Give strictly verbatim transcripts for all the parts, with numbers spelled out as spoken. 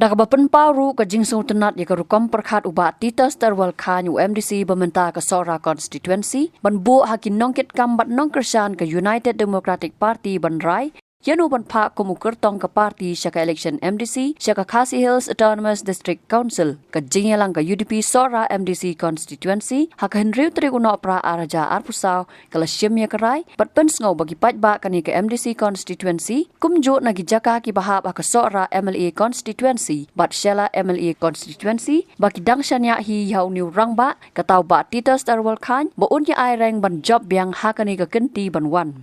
Kaba pynpaw ruh ka jingsngewtynnad ïa ka rukom pyrkhat u Bah Titus Terwel Chyne, u MDC ba mynta ka Sohra constituency, ban buh ha ki nongkitkam bad nongkyrshan ka United Democratic Party ban rai ïa uno ban phah kum u kyrtong ka party sha ka election MDC sha ka Khasi Hills Autonomous District Council. Ka jingïalang ka UDP Sohra MDC constituency ha ka hynriew tarik u Nohprah ar hajar arphew saw ka la shim ïa ka rai bad pynsngew ba ki paidbah kane ka MDC constituency, kumjuh na ki jaka kiba hap ha ka Sohra MLA constituency bad Shella MLA constituency, ba ki dang shaniah hi ïa une u rangbah, kata u Bah Titus Terwel Chyne, ba un ïa aireng ban jop biang ha kane ka kynti ban wan.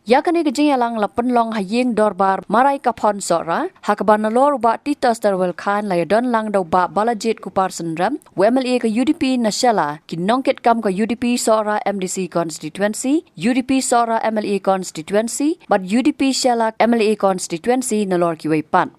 Ïa kane ka jingïalang la pynlong ha ïing dorbar Marai Kaphon Sohra, ha kaba nalor u Bah Titus Terwel Chyne la ïadon lang da u Bah Balajied Kupar Synrem, u MLA ka UDP na Shella, ki nongkitkam ka UDP Sohra MDC constituency, UDP Sohra MLA constituency bad UDP Shella MLA constituency nalor kiwei pat.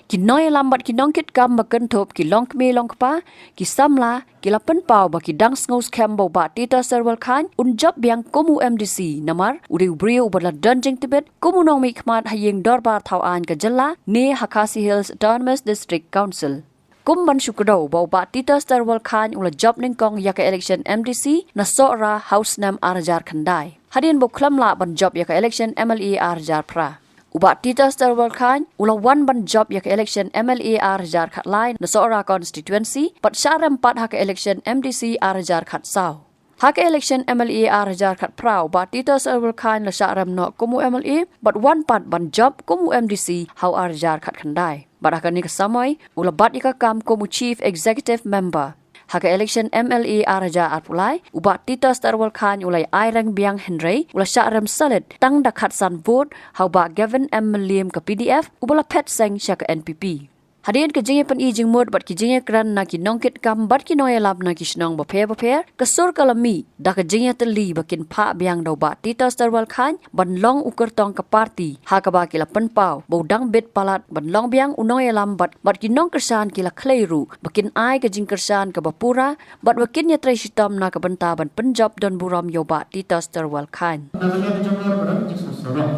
Ki nongïalam bad ki nongkitkam ba kynthup, ki longkmie longkpa, ki samla, ki la pynpaw ba ki dang sngewskhem ba u Bah Titus Terwel Chyne un jop biang kum u MDC, namar u dei u briew uba la don jingtbit kum u nongmihkhmat ha ïing dorbar thawaiñ ka jylla ne ha Khasi Hills Autonomous District Council. Kum ban shu kdew ba u Bah Titus Terwel Chyne u la jop nyngkong ïa ka election MDC na Sohra ha u snem ar hajar khyndai, hadien ba u khlem lah ban jop ïa ka election MLA ar hajar phra. U Bah Titus Terwel Chyne u la wan ban jop ïa ka election MLA ar hajar khatlai na Sohra constituency bad shah rem pat ha ka election MDC ar hajar khatsaw. Ha ka election MLA ar hajar khatphra u Bah Titus Terwel Chyne la shah rem noh kum u MLA bad wan pat ban jop kum u MDC ha u ar hajar khatkhyndai. Bad ha kane ka samoi u la bat ïa ka kam kum u Chief Executive Member. Ha ka election MLA ar hajar arphew lai, u Bah Titus Terwel Chyne u la ïa aireng biang hynrei u la shah rem salit tang da khatsan vote ha u Bah Gavin M Mylliem ka PDF, uba la phet seng sha ka NPP. Hadien ka jingïapyni jingmut bad ki jingïakren na ki nongkitkam bad ki nongïalam na ki shnong bapher bapher, ka sur ka la mih da ka jingïatylli ba kin phah biang da u Bah Titus Terwel Chyne ban long u kyrtong ka party, ha kaba ki la pynpaw ba u dang bit palat ban long biang u nongïalam bad, bad ki nongkyrshan ki la khlei ruh ba kin ai ka jingkyrshan kaba pura bad ba kin ïatrei shitom na ka bynta ban pynjop don burom ïa u Bah Titus Terwel Chyne. Na ka liang jong nga ba dang jingsngewsarong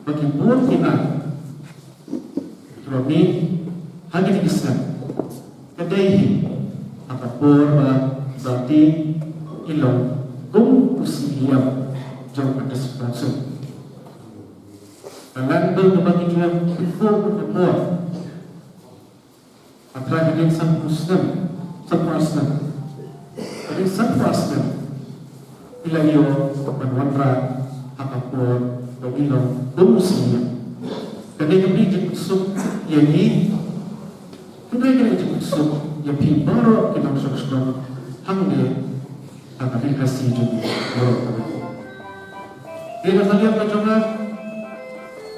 ba ki bun ki nang kiba mih ha kine ki snem, ka dei hi ha ka por ba Bah Titus i long kum u CEM jong ka District Council. Ka lang dei kaba ki jong ki por ka por. Hynrei hadien sanphew snem, sanphew snem, hadien sanphew snem, i la ïoh ban wanrah ha ka por ba i long kum u CEM. Kane ka dei ka jingsuk ïa ngi, kane ka dei ka jingsuk ïa phi baroh ki nongshong shnong hangne ha ka ri Khasi jong ngi baroh kawei. Te na ka liang ka jong nga,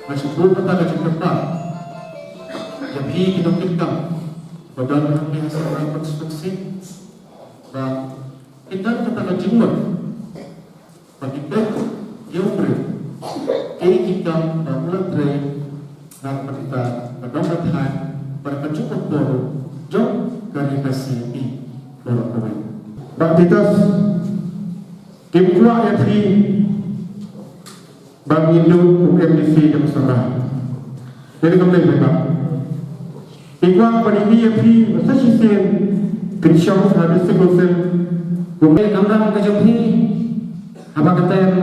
nga shu buh kata ka jingkyrpad ïa phi ki nongkitkam ba don hangne ha Sohra constituency, ba kin don kata ka jingmut ba kin peit ïa u briew, ïa ki kam ba u la trei na ka bynta ka dong ka thaiñ bad ka juh ka por jong ka ri Khasi baroh kawei. Bah Titus, kim kwah ïa phi ban ïa duh kum u MDC jong Sohra. Ïa kane kam dei paidbah. Ki kwah ban ïa phi ba sa shisien phin shong ha District Council. Kumne kamram ka jong phi haba ka term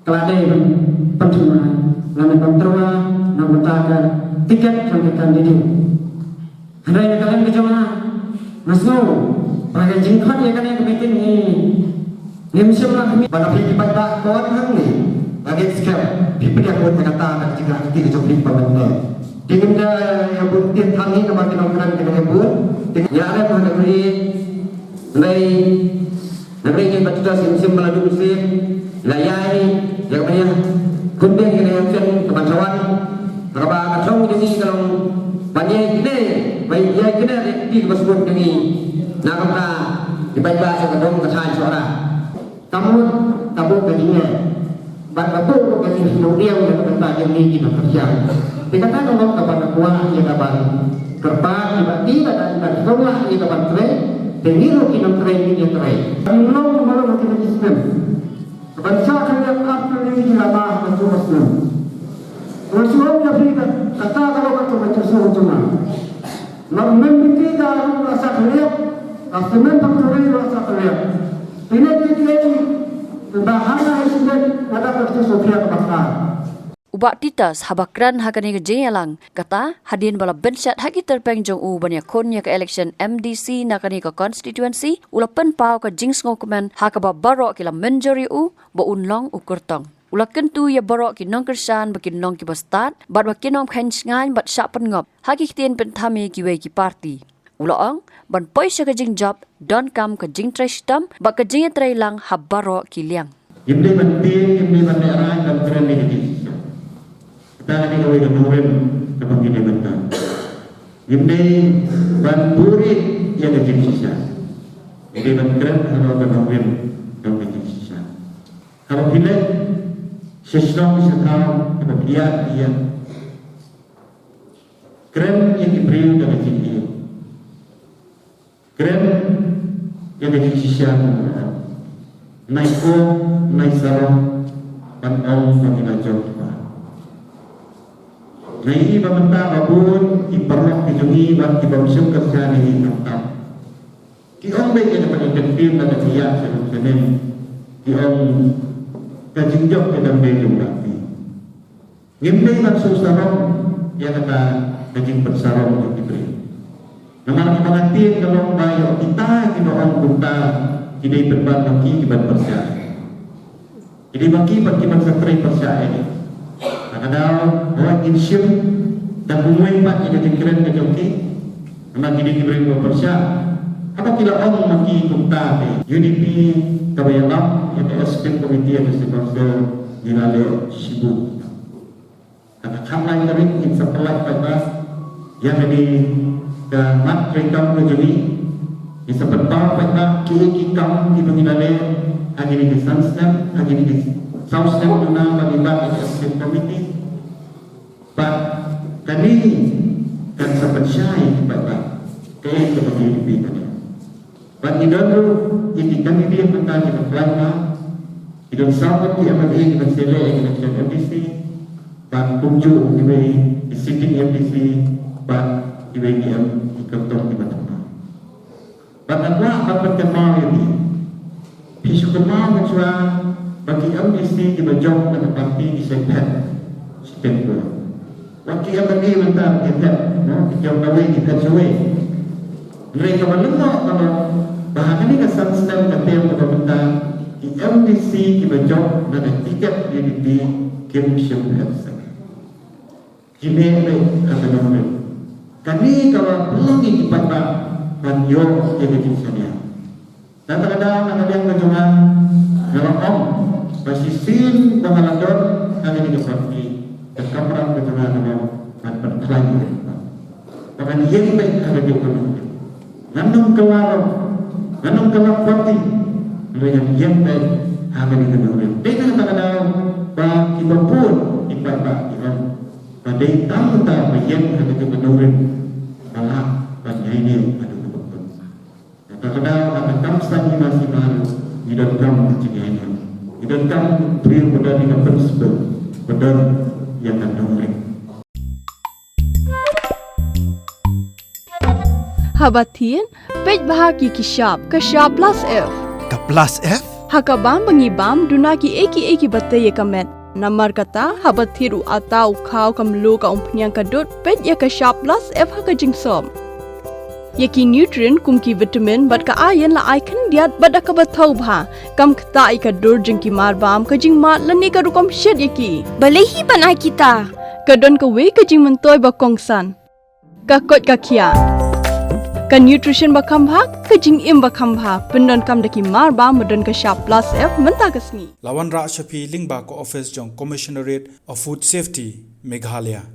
ka la dei ban pynthymmai lane ban tyrwa na ka bynta ka tiket jong ka candidate. Hynrei na ka liang ka jong nga, nga sngew ba ka jingkhot ïa kane ka meeting hi ngim shym la khmih. Ba na phi ki paidbah, ka wan hangne nga ngeit skhem phi pdiang bun ïa kata ka jingïaid lynti ka jong phi ba mynne. Te ngim da ïa bun tied than hi namar ki nongkren ki nongïabud. Te ïa lade ma nongri. Hynrei nangta ngi ba tuta sim sim ba la duk sim la ïai ïa ka ba ïa khun biang ïa ka ïa sim ka ban sawan. Ka ba ka thong jong ngi ka long ban ïai kine, ban ïai kine ri ti ka ba sbun jong ngi. Na ka ba ki bai ba ïa ka dong ka thaiñ Sohra. Ka mut ka buh ka jingeh. Bad ka buh ka jingsngewdiang ïa ka bynta jong ngi ki nongkyrshan. Te kata ka long kaba nga kwah ïa ka ban kyrpad ïa ba ki lada ki ban sngewlah ïa ka ban trei, te ngi ruh ki nongtrei ngin ïa trei. Ngi long ba long ha kine ki snem. Ka ban shah khyndiat artylli ki lama ha ka snem. Nga shu ong ïa phi, kata ka long ka Song Tunga. Nang membiti da ru rasa kaliat, da semen factory rasa kaliat. Ini kita ba hana estimate ada kertas sofia kebakar. U Bah Titus haba kren ha kane ka jingïalang, kata, hadien ba la bynshet ha ki tyrpeng jong u ban ïakhun ïa ka election M D C na kane ka constituency, u la pynpaw ka jingsngewkmen ha kaba baroh ki la mynjur ïa u ba un long u kyrtong. U la kyntu ïa baroh ki nongkyrshan ba kin long kiba stad bad ba kin ym kheiñ shngaiñ bad shah pynngop ha ki ktien pynthame kiwei ki parti. U la ong, ban poi sha ka jingjop, donkam ka jingtrei shitom bad ka jingïatreilang ha baroh ki liang. Ngim dei ban tieng, ngim dei ban lehrain ban kren ïa ka jingshisha. Kata ka dei kawei ka nongrim kaba ngi dei ban don. Ngim dei ban buhrieh ïa ka jingshisha. Ngi dei ban kren halor ka nongrim jong ka jingshisha. Haba phi leit sha shnong sha thaw, haba phi ïaid phi ïeng, kren ïa ki briew da ka jingïeit. Kren ïa ka jingshisha. Nai ko, nai sarong, ban ong ba ngi la jop ba. Ngi ïohi ba mynta ba bun ki paralok ki jong ngi bad ki bym shym kyrshan ïa ngi tam tam. Ki ong beit ïa kata ka ktien, lada phi ïaid sha lum sha nem, ki ong ka jingjop ka dang dei jong u lynti. Ngim dei ban shu sarong ïa kata ka jingpynsarong jong ki briew. Namar kaba nga tieng ka long ba ïoh kita kiba ong kumta ki dei pynban ba ki kiban pyrshah. Ki dei ba ki pat kiban sa trei pyrshah ïa ki. Ka daw hooid ngin shim da kumwei pat ïa ka jingkren ka jong ki. Namar ki dei ki briew ba pyrshah. Haba ki la ong ma ki kumta te, U D P kaba ïalam ïa ka executive committee ïa ka District Council ngi la leh shibun. Ha ka khatlai tarik ngin sa pynlait paidbah ïa kane ka mat treikam ka jong ngi. Ngin sa pynpaw paidbah kiei ki kam kiba ngi la leh ha kine ki san snem, ha kine ki saw snem duna ba ngi bat ïa ka executive committee. Bad kane kan sa pynshai ïa ki paidbah kaei kaba ngi U D P ka leh. Bad ngi don ruh ïa ki candidate mynta kiba khlaiñ bha, ngi don saw ngut ki M L A kiban sa leh ïa ka election M D C, bad kumjuh kiwei ki sitting M D C, bad kiwei ki em ki kyrtong kiba thymmai. Bad nga kwah ban pynkynmaw ïa phi. Phi shu kynmaw mynshuwa ba ki M D C kiba jop na ka party ki shait phet shiteng. Wat ki M L A mynta ki phet, no, ki jop kawei ki phet shawei. Hynrei kaba lyngngoh ka long ba ha kane ka san snem ka term kaba mynta, ki M D C kiba jop na ka tiket U D P kim shym phet seh. Ki mih beit ha ka nongrim. Kane ka la pynlong ïa ki paidbah ban ïoh ïa ka jingshaniah. Nangta ka daw na ka liang ka jong nga, nga la ong ba shisien ba nga la don ha kane ka party, ka kamram ka jong nga ka long ban pynkhlaiñ ïa ki paidbah. Ba ngan ïeng beit ha ka jong ka nongrim. Ngan ym kylla, ngan ym kylla party. Hynrei ngan ïeng beit ha kane ka nongrim. Dei na kata ka daw ba kiba bun ki paidbah ki ong ba dei tang mynta ba ïeng ha kane ka nongrim ba lah ban ïaineh haduh kaba kut. Kata ka daw ha ka kam saiñ Hima Sima ruh ngi donkam ka jingïaineh. Ngi donkam u briew ba don ïa ka principle, ba don ïa ka nongrim. Haba thied, peit bha ki ki shap, ka shap plus F. Ka plus F? Ha ka bam ba ngi bam, duna kiei kiei kiba tei ïa ka met. Namar kata, haba thied u atta, u khaw, ka mluh, ka umphniang, ka dud, peit ïa ka shap plus F ha ka jingsop. Ïa ki nutrient kum ki vitamin bad ka iron la ai khyndiat bad da kaba thaw bha. Kam ktah ïa ka dur jong ki mar bam, ka jingmad lane ka rukom shet ïa ki. Balei hi ban ai kita? Ka don kawei ka jingmyntoi ba kongsan. Ka koit ka khiah. Ka nutrition ba kham bha, ka jingim ba kham bha. Pyndonkam da ki mar bam ba don ka shap plus F mynta ka sngi. La wanrah sha phi lyngba ka office jong Commissionerate of Food Safety, Meghalaya.